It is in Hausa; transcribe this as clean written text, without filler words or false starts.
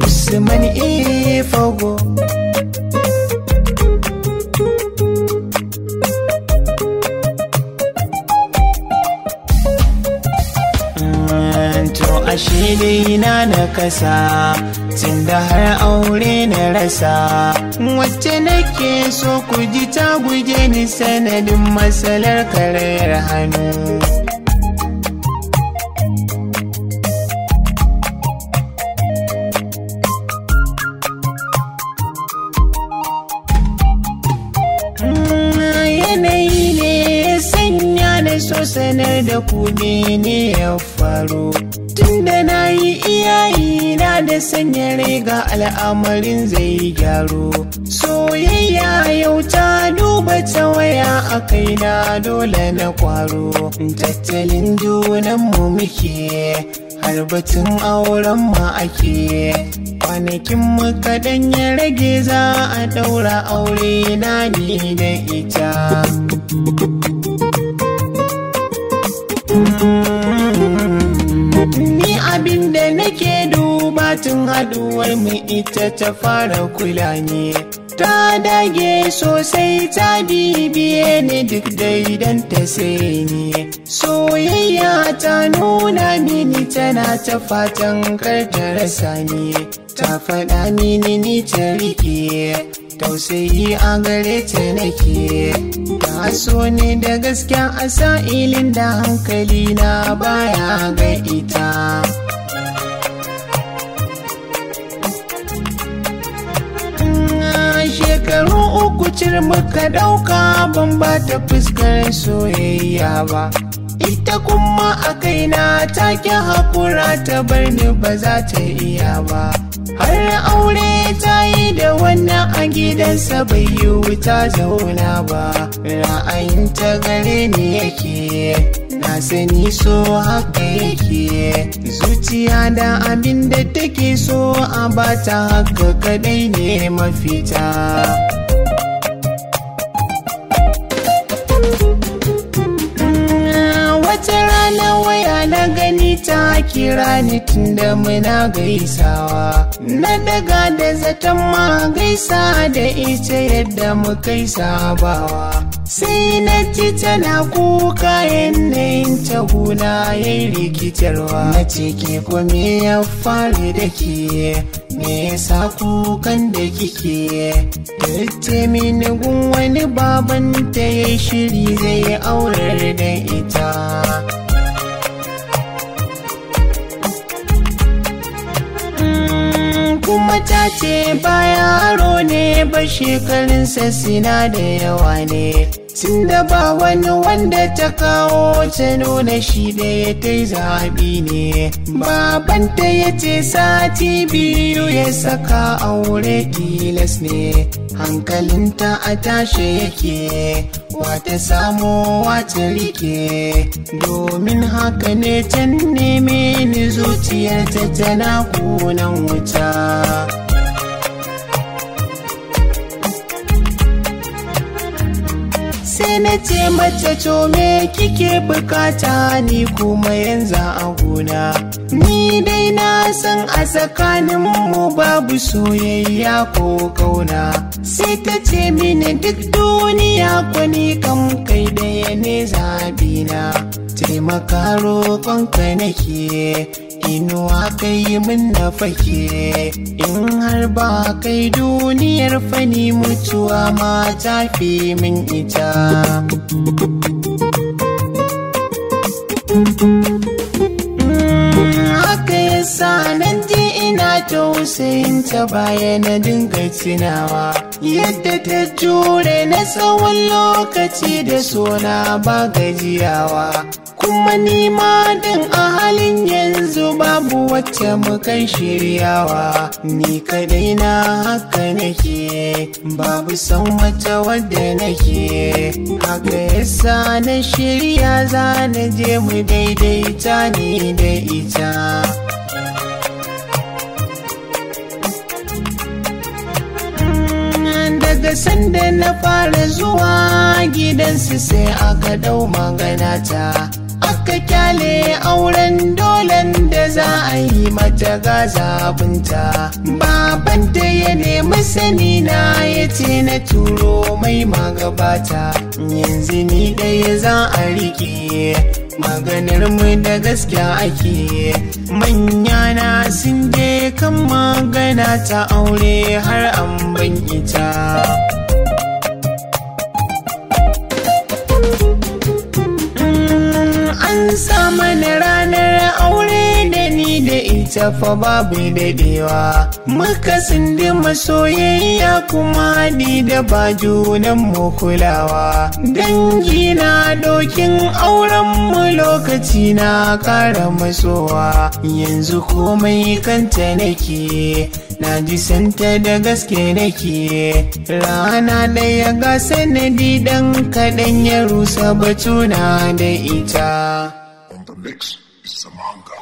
Usman Ifogo. To ashe dai na nakasa, tunda har aure na rasa. Wacce nake so ku ji ta guje ni sanadin matsalar karayar hannu. Yanayi ne ya sanya na so sanar da ku mene ya faru. Tunda na yi iyayi na da sanya rai ga al'amarin zai gyaru. Soyayya yau ta duba ta waya a kaina dole na kwaro. Tattalin junanmu muke, har batun auren ma ake. Kwanakin mu kaɗan ya rage za a ɗaura aure na ni da ita. Ni abin da nake duba tun haɗuwar mu ita ta fara kula ni. Ta dage sosai ta bibiye ni duk daidan ta sai ni. Soyayya ta nuna mini tana ta fatan kar ta rasa ni. Ta faɗa mini ni ta rike, tausayi a gare ta nake. Ta so ni da gaskiya a sa'ilin da hankali na baya ga ita. Shekaru uku cir muka ɗauka ban ba ta fuskar soyayya ba. Ita kuma a kaina ta ki haƙura ta bar ni ba za ta iya ba. Har aure ta yi da wannan a gidansa bai yi wuta zauna ba. Ra'ayinta gare ni yake, na sani so haka yake. Zuciya da abin da take so a bata haka kadai ne mafita. Wata rana waya na gani ta kira ni tunda muna gaisawa. Na daga da zaton ma gaisa da ita yadda muka yi sabawa. Sai na ji tana kuka yanayin ta guna yayi rikitarwa. Na ce ke ko me ya faru da ke, me yasa kukan da kike? Ta mini gun wani baban ta yayi shiri zai aurar da ita. Kuma ta ce ba yaro ne ba shekarunsa suna da yawa ne. Tunda ba wani wanda ta kawo ta nuna shi ɗaya ta yi zaɓi ne. Babanta ya ce sati biyu ya saka aure tilas ne. Hankalinta a tashe yake, wata samo wata rike. Domin haka ne ta neme ni zuciyarta tana kunan wuta. Sai na ce mace to me kike bukata ni kuma yanzu a gona. Ni dai na san a tsakanin mu babu soyayya ko kauna. Sai ta ce mini duk duniya kwani kam kai ɗaya ne zabina. Taimaka roƙonka nake, inuwa kai min na fake. In har ba kai duniyar fani mutuwa ma ta fi min ita. Haka yasa nan ji ina tausayin ta baya na dinga tunawa. Yadda ta jure na tsawon lokaci da sona ba gajiyawa. Kuma ni ma din a halin yanzu babu wacce muka shiryawa. Ni kadai na haka nake, babu son wata wadda nake. Haka yasa na shirya za na je mu daidaita ni da ita. Daga sanda na fara zuwa gidansu sai aka dau magana ta, aka kyale auren dolen da za a yi mata gazabinta. Babanta ya nemi sani na, ya ce na turo mai magabata. Yanzu ni ɗaya za a rike maganar mu, da gaskiya ake. Manya na sun je kan magana ta aure har an ban ita. An sa mana ranar aure da ni da ita fa babu daɗewa. Muka sindi masoyayya kuma ni da ba junan mu kulawa. Dangi na dokin auren mu, lokaci na kara masowa. Yanzu komai kanta nake, na ji santa da gaske nake. Rana ɗaya ga sanadi ɗan kaɗan ya rusa batuna da ita. On the mix is Samanga.